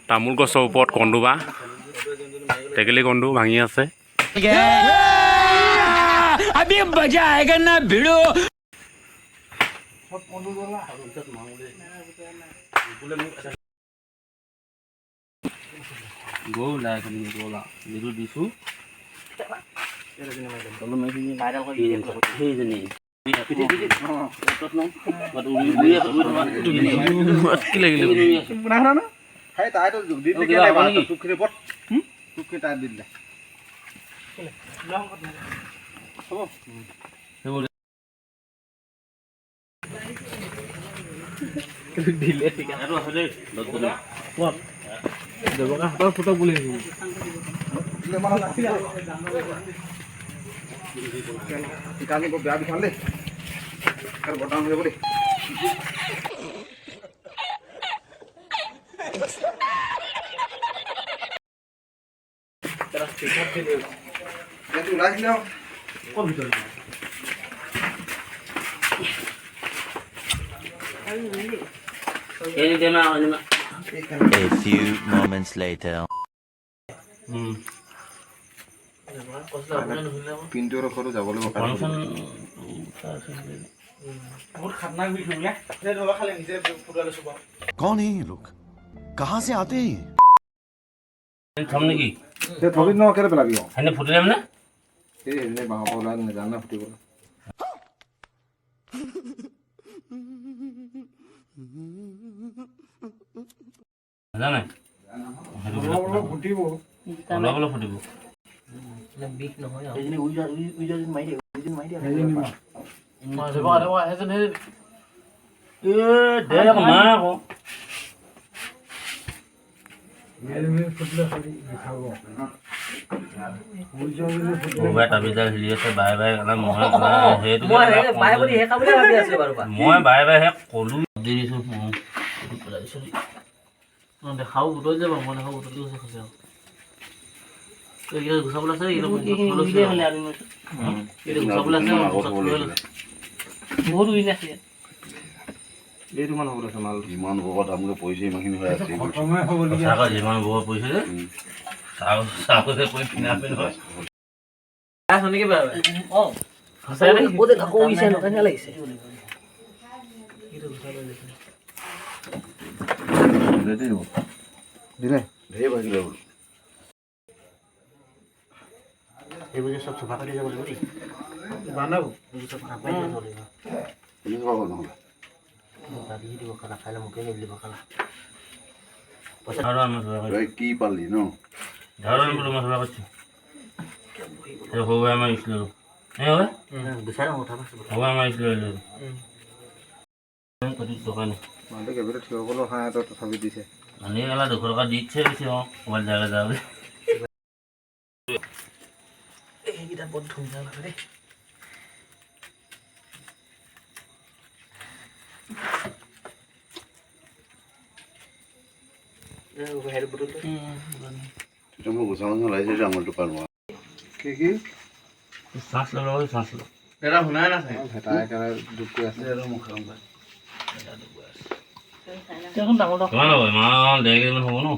তামোল গছৰ ওপৰত কন্দুবা টেকেলি কন্দু ভাঙি আছে। अभी मजा आएगा ना भिड़ो। A few moments later. कौन है ये लोग, कहाँ से आते हैं ये? থম নেকি? থবি ন কেলে পেলাবি? সেনে ফুটিলে মানে এই এনে বাঁহৰ পৰা ওলাই নাজানা ফুটিবলৈ। নাজানে অলপ ফুটিব, অলপ অলপ ফুটিব। দে আকৌ মা আকৌ মই বাৰে বাৰে কলো দি দিছো। দেখাও বুটল যাব, মই দেখাও বুটল গৈছে খাইছে। গুচাবলৈ আছে, গুচাবলৈ আছে, বহুত উইন আছে। এইটো মান হ'ব মাল যিমান বহুত দামকৈ পৰিছে ইমানখিনি হৈ আছে। সঁচাকৈ যিমান বহুত পৰিছে যে চাউল পৰি পিনা পিন হয়। দিলে ঢেৰ ভাগিলে বোলো। এইবোৰ চব চফা কৰি যাব লাগিব দেই। বানাব চফা কৰি যাব লাগিব। কোনে চাফা কৰিব নহ'লে? গালি দিব খালা খাইলে মোকে গালি দিব খালা। আৰু আমি চফা কৰিছোঁ। তই কি পালি ন? ধৰুন বোলো মই চফা কৰিছোঁ। এই সৰু আমাৰ আহিছিলোঁ। এই হয়? বিচাৰে কথা পাইছোঁ। সৰু আমাৰ আহিছিলোঁ দোকানে। মানুহটো কেইবাটা থিয় কৰিলেও হাঁহ এটা তথাপি দিছে। মানে গেলা 200 টকা দি ইচ্ছে গৈছে। অঁ, ক'ৰবাত জেগা যাব। এইকেইটা বৰ ধুনীয়া লাগে দেই। তেতিয়া মই গুচা মাছ ওলাইছে যে আঙুলিটো পাৰ নোৱা। কি কি শ্বাস ল'ব, শ্বাস ল। ভেটা একেবাৰে দুখ কৰি আছে। ডাঙৰ কিমান হ'ব? ইমান 1.5 কেজিমান হ'ব ন?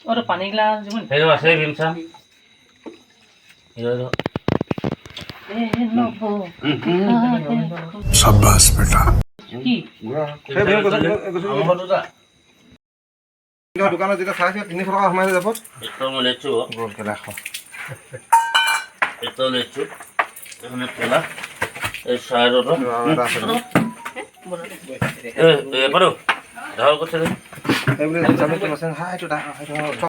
অঁ, পানী গিলাচ যিমান সেইটো আছে ভীমচা। সেইটো शाबाश बेटा। কি দোকানত যেতিয়া চাইছে 300 টকা সোমাই যাব। একটাও মই লেচ্ছো। গ'ল কেলা খ। একটাও লেচ্ছো। এখানে পেলা এই সাড়ে এটা আছে। এ পারো ধার করছে। এইবোলে জামিনটো আছে। হা, সেইটো সেইটো।